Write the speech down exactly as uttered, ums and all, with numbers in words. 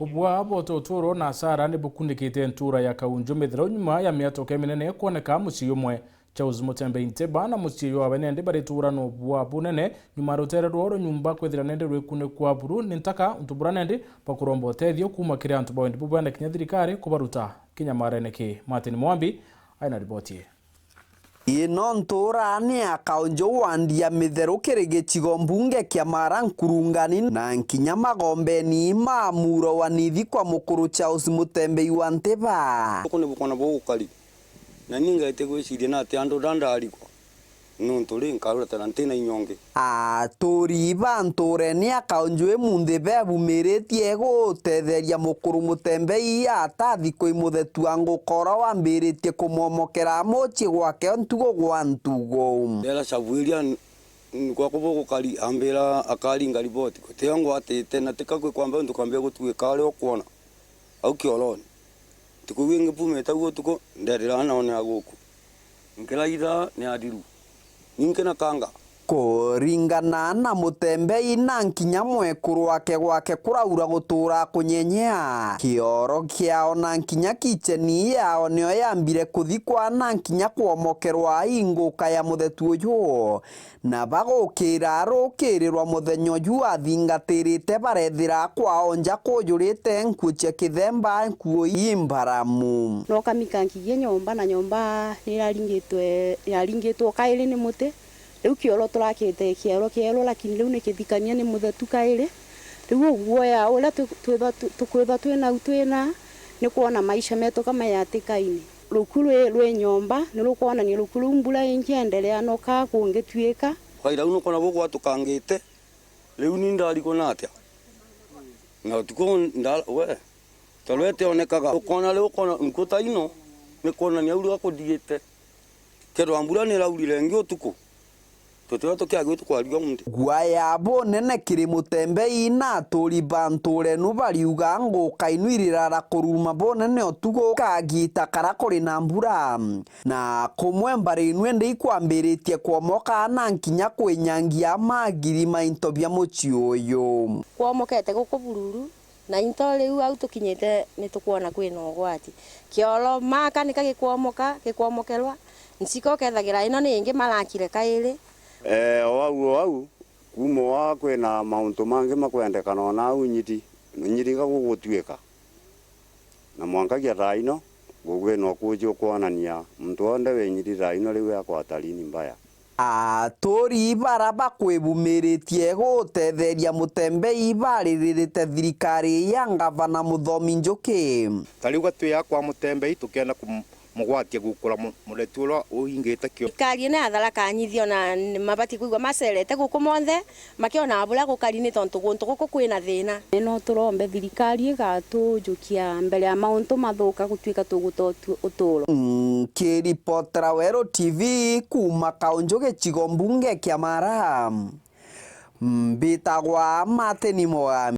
Ubua bwa ututuro na asara ni bukundikite ntura ya Kaunju Mithero nyuma ya miatuka iminene kwoneka mucii umwe. Charles Mutembei Nteba na mucii jwawe nendi barituura na ubua bunene nyuma ya rutere rwao rwa nyumba kwithira nendi rwikunikwa buru ni ntaka, untu bura nendi bakuromba utethio kuuma kiri antu ba wendi bubwene kinya thirikari kubaruta kinyamarene ki. Martin Mwambi aina riboti ii. Ino ntura ni ya Kaunju wandi ya Mitheru kiri gicigo mbunge kia Mara Nkurungani na nkinya magombeni ma muro wa Nithi kwa mukuru Charles Mutembei wa Ntiba. Guku ni bukona bugukari, na ni ngaite gwiciria na ati andu ndandarikwa, nuntu ri nkarutana ntina inya ungi. Aturi ba nturene ya Kaunju imunthi bebumiritie gutetheria mukuru Mutembei atathi kwi muthetu wa nguka uria wambiritie kumomokera mucii gwake ntugo gwa ntugo. Ndera cabu iria n-, n-, gwakwa bugukari, ambira akaringa riboti, gutio ngwatite, na tika kwi kwamba untu kwambia gutuika uria ukwona au kioroni. Ntuku iu ingi mpumite au utuku, nderira none a guku. Nkiraitha ni athiru. Ninki na kanga. Kuringana na Mutembei na nkinya mwekuru wake gwake kuraura gutura kunyenyea. Kioro kiao na nkinya kicheni yao nio yambire kuthikwa na nkinya kwomokerwa i nguka ya muthetu uyu. Na bagukira rukirirwa muthenya uju athingatirite barethira kwao nja kujurite nkuu cia kithemba, nkuu imbaramu. Noka mika nkigie nyomba, na nyomba niraringitwe, iraringitwe kairi ni muti. Riu kioro turakite kioro kieru, lakini riu ni kithikania ni muthetu kairi. Riu uguoya uria tu-, twithwa tu-, tukwithwa twinau twina ni kwona maisha metu kama yatikaini. Ruku rwi, rwi nyomba ni rukwonania ruku ruu mbura ingiendelea noka kungituika. Kwaira u nukona bugwatukangite, riu ni ndarikwa na atia? Na utuku nda-, we, ta rwetionekaga. Ukona riu ukona nkuta ino, ni kwonania u rwa kuthiite. Kethirwa mbura ni iraurire ingi utuku, tutiga tukiagua tukwarigwa mundi. Guaya bunene kiri Mutembei na aturi ba nturenu bariuga nguka inu irirara kuruma bunene utuku kagita kara kuri na mbura. Na kumwe mbari inu indi ikwambiritie kwomoka na nkinya kwinyangia magiri ma into bia mucii uyu. Kwomokete guku bururu. Na into riu au tukinyite ni tukwona kwina ugwati. Kioro maka nika gikwomoka, gikwomokerwa, nciko ukethagira ino ni ingi marakire kairi. Ee, o au, o au, kuuma o aa kwina mauntu mangi makwendekana o na au nyiti, nyiti nga gugutuika. Na mwankagia thaa ino, gugwina ukuuji ukwonania muntu wonthe wi nyiti thaa ino riu akwata rini mbaya. Aturi bara bakwibumiritie gutetheria Mutembei bariririte thirikari ya ngavana Muthomi Njuki. Ta riu gatwi ya kwa Mutembei tukenda kumugwatia gukura mu-, muretu uria uingite kio. Thirikari ino ya Tharaka Nithi ona ni mabati kwigua macerete guku monthe, makionaga buria gukari ni tontu guntu guku kwina thina. Ino turombe thirikari igatujukia mbere ya mauntu mathuka gutuika tuguta utu-, uturo. Nkiripotera Weru T V kuuma Kaunju gicigo mbunge kia Mara, mbitagwa Martin Mugami.